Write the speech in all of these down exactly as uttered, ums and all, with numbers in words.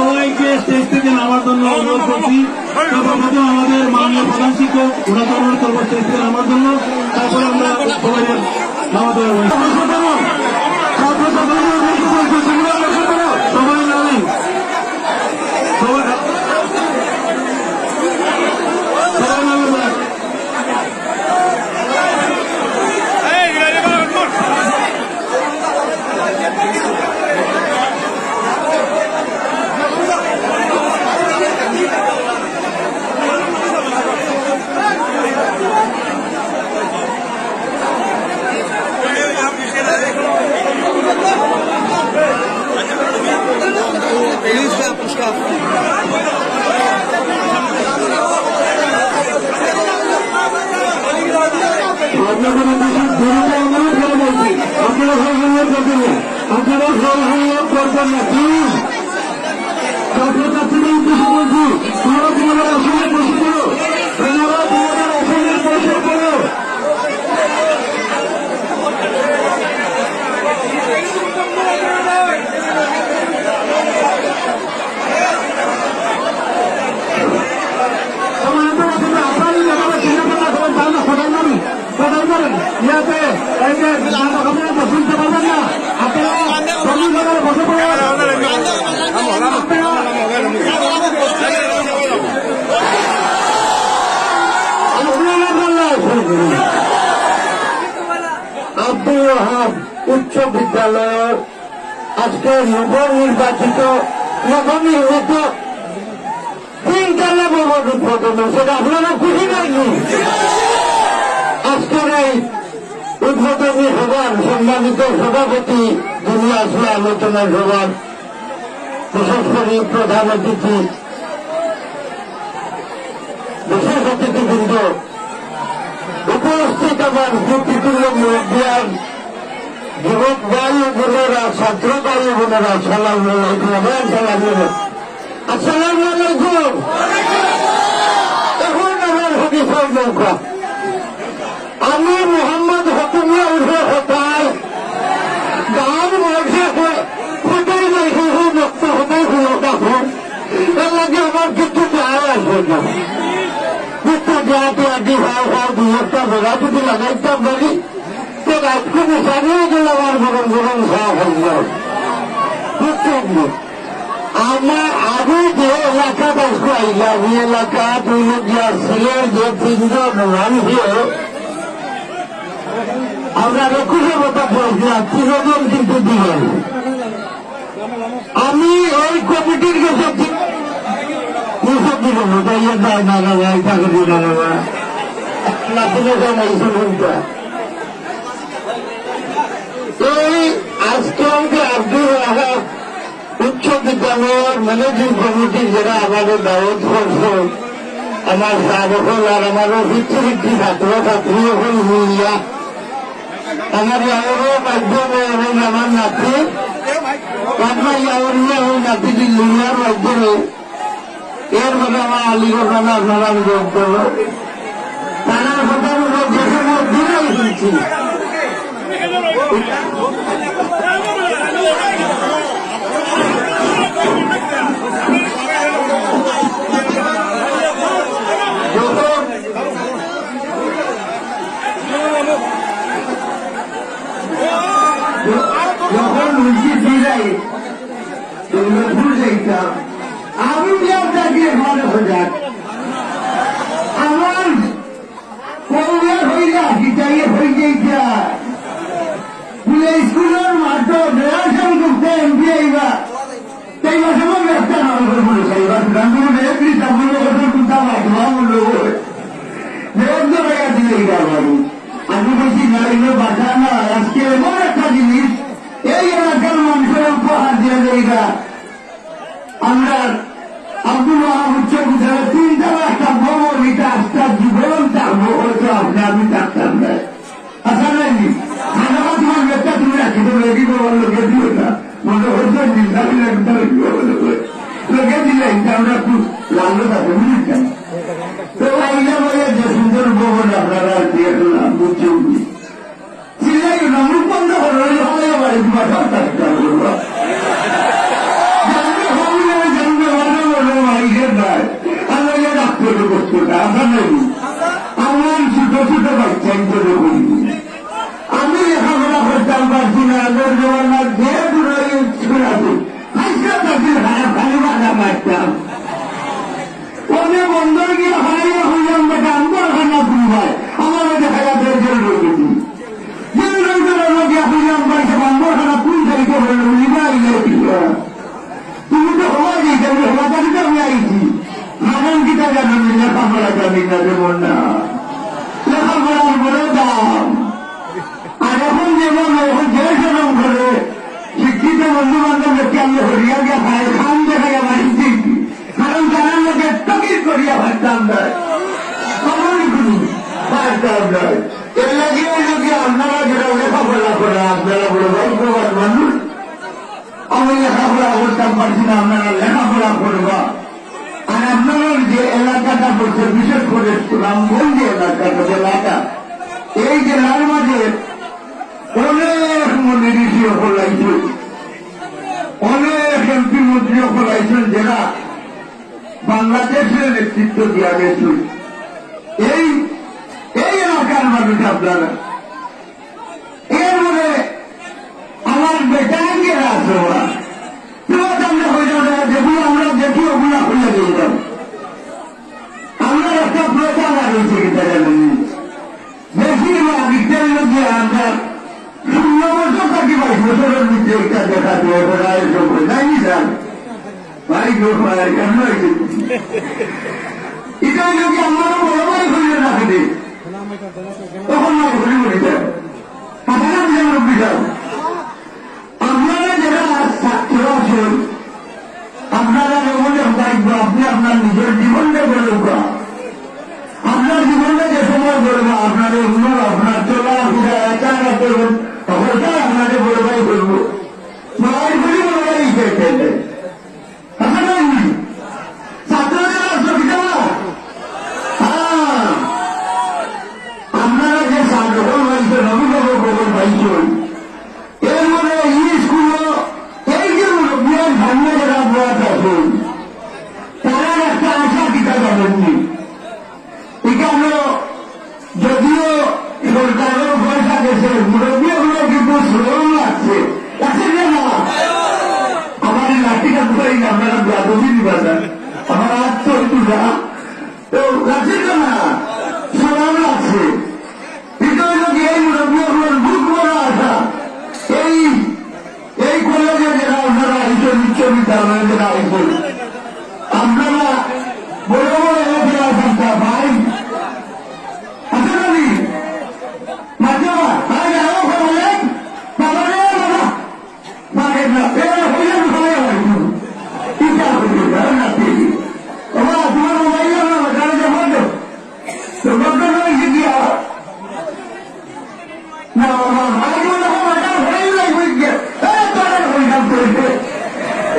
সবাইকে স্টেজ থেকে নামার জন্য অনুরোধ করছি। সর্বপ্রথম আমাদের মাননীয় প্রধান শিক্ষক, ওনাকে অনুরোধ করবো স্টেজ থেকে নামার জন্য। তারপরে আমরা সবাই নামাতে পারবো। সবাই নামি। সবাই, সবাই নামি। আপনাদের উদ্দেশ্যে বিনীত অনুরোধ করে বলছি, আপনারা হই হল্লা করবেন না, আপনারা হই হল্লা করবেন না, প্লিজ। ছাত্রছাত্রীদের উদ্দেশ্যে বলছি, তোমরা তোমাদের আসনে বসে পড়ো, তোমরা তোমাদের আসনে বসে পড়ো। আব্দুল ওয়াহাব উচ্চ বিদ্যালয়র আজকে নবনির্বাচিত, নবনির্মিত তিনতলা ভবন উদ্বোধন, সেটা আপনারা খুশি নাকি? আজকের এই উদ্বোধনী সভার সম্মানিত সভাপতি, যিনি আসলে আলোচনা সভার বিশেষ করে প্রধান অতিথি, বিশেষ অতিথিবৃন্দ, উপস্থিত আমার গুরুত্বপূর্ণ মুরব্বিয়ান, যুবক ভাই ও বোনেরা, ছাত্র ভাই ও বোনেরা, আসসালামু আলাইকুম। আমার সালাম নেবেন। আসসালামু আলাইকুম। এখন আমার হাদিসের নৌকা। আমি মোহাম্মদ হকুমিয়া উঠে হতায় গান মাঝে হতাই যাইছে, সেই বক্তা হতাই শুনে তখন এর লাগে আমার কিছু যায় আসবে না। কিছু যায় তো আগে ভাও ভাও দুই একটা বেড়া যদি লাগাইতাম পারি, তো রাজকে নিশানি হয়ে গেল আমার গরম গরম খাওয়া হয়ে গেল। বুঝছেন? আমার আগে যে এলাকা বাস আইলাম, এই এলাকা দুই হাজার সিলেট যে তিনজন মানুষে আমরা একুশে কথা বলছিলাম, তিনজন কিন্তু দিলেন। আমি এই কমিটির কাছে কি-, নিষেধ দিব না, তাই আর যায় না, না, না, এই টাকা দিয়ে না, না, না। না, তুমি তো নাই, শুনুন তো। এই আজকে আমাদের আব্দুল ওয়াহাব উচ্চ বিদ্যালয়ের ম্যানেজিং কমিটি যারা আমাদের দাওয়াত করছে, আমার স্যার হকল আর আমার অফিস সেক্রেটারি, ছাত্র ছাত্রী হকল মিলিয়া আমার ইয়াওরও মাধ্যমে এবং আমার নাতি, আপনার ইয়াওরিয়া ওই নাতি দিল্লিয়ার মাধ্যমে এর মধ্যে আমার আলিগড় নানা আপনারা আমি যোগ করবো। তারা কথা বলবো, যেখানে দূরে শুনছি। যখন, যখন উঠি ফিরাই, দৌলতপুর যাইতাম, আমি বিয়ার ডাকি এখানে হয়ে যাক। আমার কৌলে হইলে আসি চাইয়ে হয়ে যাইতা। বলে স্কুলের মাঠে রিহার্সাল করতে এমপি আইবা। তাই মাঝে মাঝে একটা নাম করে বলে, "সাইবা, সুধান তুমি বেশ করি তা বললো, কত কুন্তা বাজবা বললো।" বেশ ধরে গেছিল এই ব্যাপারে। আমি বলছি, "না, এগুলো বাঁচা না, আজকে এমন একটা জিনিস, এই এলাকার মানুষের উপহার দিয়ে দেয় এটা।" আমরা আব্দুল ওয়াহাব উচ্চ বিদ্যালয়ে তিনতলা একটা ভবন, এটা আস্তা জীবন থাকবো, হয়তো আপনি আমি থাকতাম না। আচ্ছা, নাই নি? খানা তোমার বেটা তুমি রাখি তো রেডি করার লোকে দিও না। মনে হচ্ছে নির্ধারণ একদম লোকে দিলে এটা আমরা খুব লাভ আছে, বুঝলি কেন? তো আইলা বলে যে সুন্দর ভবন আপনারা আর কি এখন বুঝছেন কি? চিল্লাইও না, মুখ বন্ধ করো, ওই হলে বাড়ি তোমার সব কাজ করবো। জানবে, হবে না, জানবে। ছোট বাচ্চা হিসেবে করি। আমি লেখাপড়া করতাম পারছি না, আগের জমানার যে বুড়াই ছিল, হাসিয়া তাদের হারা খালি বাধা মারতাম। ওদের বন্দর গিয়া হারাইয়া হইলাম, বেটা, আমার খানা ঘুমায়, আমার ওদের খাইয়া বের করে রেখেছি। যে লোকজন আমরা গিয়া হইলাম, বাড়িতে বন্দর খানা কোন তারিখে হইল, উনি বা আইলে কি হয়? তুমি তো হওয়া যাইতে, আমি হওয়া থাকি তো আমি আইছি। হারাম কিতা জানো নি, লেখাপড়া জানি না, যেমন না। লেখাপড়ার বড় দাম। আর এখন যেমন, এখন যে শরম করে, শিক্ষিত বন্ধু বান্ধব ব্যক্তি আমি হরিয়া গিয়া খাই, খান দেখাই আমার শিক্ষিত। কারণ তারা লোকে তকির করিয়া পারতাম না। কখনই কোনো পারতাম না। এর লাগিয়া যদি আপনারা যেটা লেখাপড়া করা, আপনারা বড় ভাগ্যবান মানুষ। আমি লেখাপড়া করতাম পারছি না, আপনারা লেখাপড়া করবা। আর আপনারা যে এলাকাটা পড়ছে, বিশেষ করে রামগঞ্জ এলাকাটা, জেলাটা, এই জেলার মাঝে অনেক মনীষী অকল আইছইন, অনেক এমপি মন্ত্রী অকল আইছইন, যারা বাংলাদেশরে নেতৃত্ব দিয়া গেছইন। এই, এই এলাকার মানুষ আপনারা। এরপরে আমার বেটাইন যারা আছে ওরা, তো আমরা হয়ে যাবে, যেগুলো আমরা দেখি ওগুলা হয়ে যাবে। আমরা একটা প্রচার আর হয়েছে কি তারা নেই। বেশিরভাগ ইটার মধ্যে আমরা ষোলো বছর থাকি বাইশ বছরের মধ্যে একটা দেখা দিয়ে ওরা এসব হয়ে যায়নি স্যার। ভাই গো ভাই, কেমন হয়েছে? এটা যদি আমরা বড় ভাই হয়ে রাখে দে, তখন না ঘুরে ঘুরে যায়। আপনারা বুঝে মুরব্বী সাহেব, আপনারা যারা ছাত্র আছেন, আপনারা এমন এক ভাগ্য, আপনি আপনার নিজের জীবনটা গড়ে উঠা। আপনার জীবনটা যে সময় গড়বা, আপনার উমর, আপনার চলা, ফিরা, আচার আচরণ, হয়তো আপনাকে বড় ভাই বলবো। বড় ভাই বলি বড় ভাই হিসেবে ফেলবে। কথা বলেননি? ছাত্ররা সুবিধা? হ্যাঁ। আপনারা যে সাত রকম হয়েছে, নবী নবী খবর পাইছেন। এর মানে এই স্কুল, এই যে মুরব্বিয়ান সামনে যারা বয়াত আছেন, তারা একটা আশা দিতে পারেননি। এখানে যদিও সরকারের পয়সা গেছে, মুরব্বী হলো কিন্তু শ্রম লাগছে। লাগছে কি না? আমার এই লাঠিটা ধরে আপনারা বেয়াদবি দিবা না। আমার হাত তো একটু না। তো লাগছে কি না? শ্রম লাগছে। এটা হলো কি এই মুরব্বী হলো বুক ভরা আশা। এই এই কলেজে যারা আপনারা আইছেন, উচ্চ বিদ্যালয়ে যারা আইছেন, আপনারা বড় বড় এলাকায় আছেন, তা ভাই, আছে না নি? মাঝে মা-, ভাই, যারা ওখানে বলেন, বাবা রে বাবা, মারে না, এরা হইলেন ভাই হয়তো। কি যা হইল, যারা না পেয়ে। বাবা, তোমার মোবাইল নাম্বার, তাহলে যে বললো, তো বলতে পারি যে কি আর? না, বাবা, আগে মনে হয় ওটা হয়ে যায়, হয়ে গিয়ে। এই, তোরা হয়ে যাও, তুই।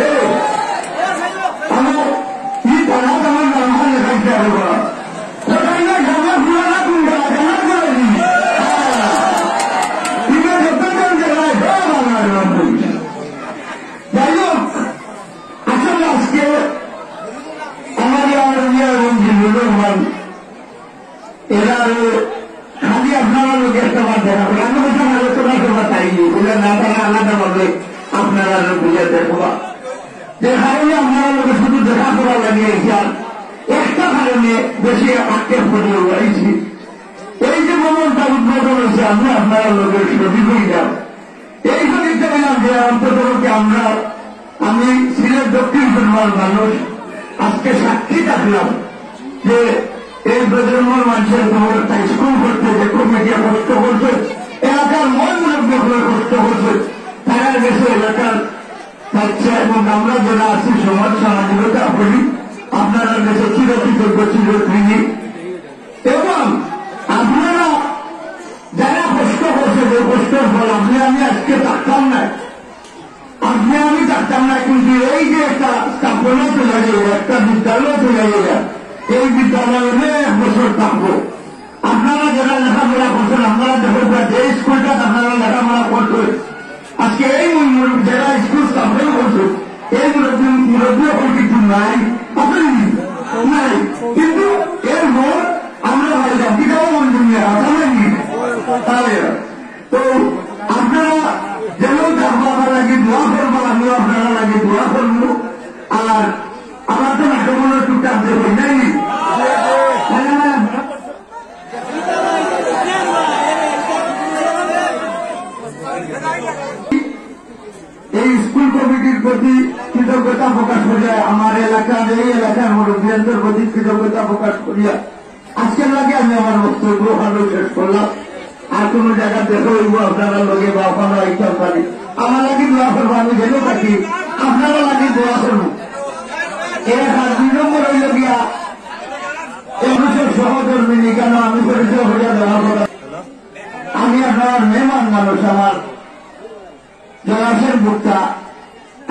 এই, আমার, এই পাড়া তো আমার নাম হয়ে গেছে, বাবা। ওটা না, জামা খুলে না, তুমি জামা, জামা খুলে দিবি। হ্যাঁ। তুমি যত জন জেলায়, সব আমার নাম হয়েছে। যাই হোক, আসলে আজকে আমার এই আউলিয়া এবং জিল্লুর রহমান এরা আরো খালি আপনারা লোকে একটা বার দেখা করে, আমি বলছি, "আমার তো না, তোমার তাই নেই।" বলে, "না, তারা আলাদা ভাবে আপনারা আরো বুঝে দেখবা।" যে কারণে আপনারা লোকে শুধু দেখা করা লাগে, এটা একটা কারণে বেশি আক্ষেপ করে রয়েছি। এই যে ভবনটা উদ্বোধন হয়েছে, আমি আপনারা লোকের শরিক হয়ে যাব। এই শরিক হইলাম যে অন্তত পক্ষে আমরা, আমি সিলেট দক্ষিণ সুরমার মানুষ, আজকে সাক্ষী থাকলাম যে এই প্রজন্মর মানুষের খবর একটা স্কুল করতে যে কমিটি কষ্ট করছে, এলাকার মন মুরব্বী হয়ে কষ্ট করছে, তারা গেছে এলাকার বাচ্চা এবং আমরা যারা আছি সমাজ সমাজতা করি, আপনারা গেছে চিরকৃতজ্ঞ, চিরঋণী। এবং আপনারা যারা কষ্ট করছে, যে কষ্টর ফল আপনি আমি আজকে থাকতাম না, আপনি আমি থাকতাম না, কিন্তু এই যে একটা স্থাপনা তৈরি হইল, একটা বিদ্যালয় তৈরি হইল, এই বিদ্যালয়ে অনেক বছর থাকবো। আপনারা যারা লেখাপড়া করছেন, আপনারা দেখেন যে স্কুলটা আপনারা লেখাপড়া করছেন, আজকে এই মুরব্বী যারা স্কুল স্থাপন করছেন, এই মুরব্বী, মুরব্বী এখন কিছু নাই, আসেনি? নাই। কিন্তু এর মন আমরা ভাই জাতি, এটাও মন দুনিয়া। আপনারা লাগে দোয়া করবো। আর আমার তো নাটক মনে একটু টানতে হই নাই। এই স্কুল কমিটির প্রতি কৃতজ্ঞতা প্রকাশ করিয়া, আমার এলাকার, এই এলাকার মুরব্বিয়ানদের প্রতি কৃতজ্ঞতা প্রকাশ করিয়া আজকের লাগে আমি আমার বক্তব্য ভালো শেষ করলাম। আর কোনো জায়গা দেখা হইব আপনারা লগে বা ওখানে আইতাম পারি। আমার লাগে দোয়া করবো, আমি যেন থাকি আপনারা লাগে দোয়া করবো। এর আর দুই নম্বর হইল গিয়া, এই মানুষের সহধর্মিনী কেন আমি পরিচয় হইয়া দেওয়া কথা। আমি আপনার মেহমান মানুষ, আমার জনাসের মুক্তা,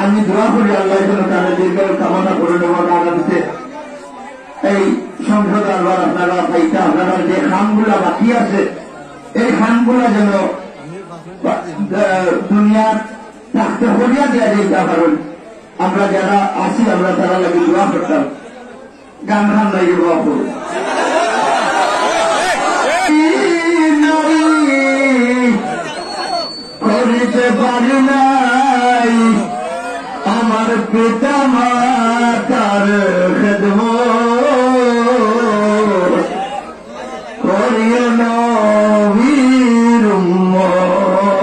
আমি দোয়া করি আল্লাহ যেন তারা দীর্ঘ কামনা করে নেওয়ার আগামীতে এই সংসদ আলবার আপনারা পাইতা, আপনারা যে খামগুলা বাকি আছে, এই খামগুলা যেন বা-, আহ, দুনিয়ার থাকতে করিয়া দেওয়া যেতে পারেন। আমরা যারা আছি, আমরা তারা লাগে দোয়া করতাম। গান খান নাই রে বাপু। নারী করিতে পারি নাই আমার পিতা মাতার খেদমত। করিও নবীর উম্মত,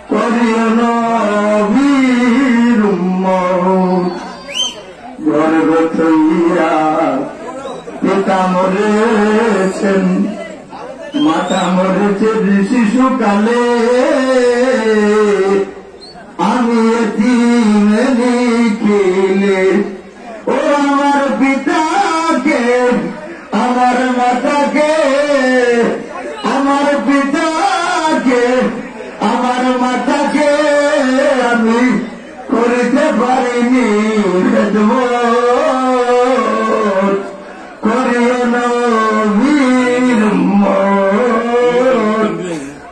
করিও নবীর উম্মত। গর্ভ থইয়া পিতা মরেছেন, মাতা মরেছে শিশুকালে। আমি এতিম নিখিলে, ও আমার পিতাকে, আমার মাতাকে, আমার পিতাকে, আমার মাতাকে আমি করিতে পারিনি খেদমত। করিও নবীর উম্মত,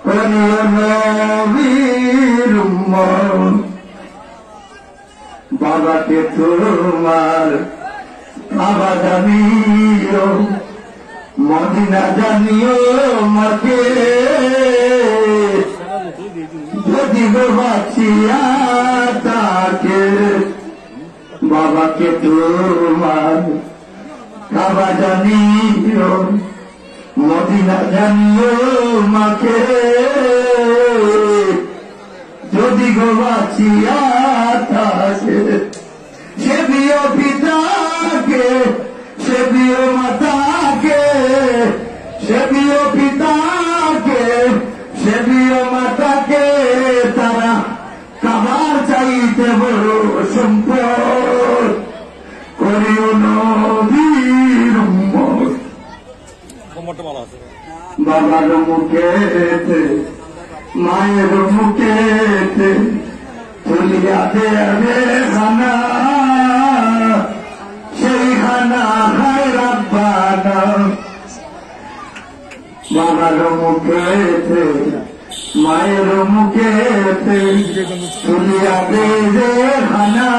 করিও নবীর উম্মত। বাবাকে তোমার কাবা জানিও, মদিনা জানিও মাকে, যদি গো বাঁচিয়া থাকে। বাবাকে তোমার কাবা জানিও, মদিনা জানিও মাকে, যদি গো বাঁচিয়া থাকে। সে প্রিয় পিতাকে, সে প্রিয় মাতাকে, সে প্রিয় পিতাকে, সে প্রিয় মাতাকে তারা কাবার চাইতে বড় সম্পদ। করিও নবীর উম্মত। বাবার মুখেতে, মায়ের মুখেতে তুলিয়া দে রে খানা, সেই খানা খায় রাব্বানা। বাবার মুখেতে, মায়ের মুখেতে তুলিয়া দে রে খানা।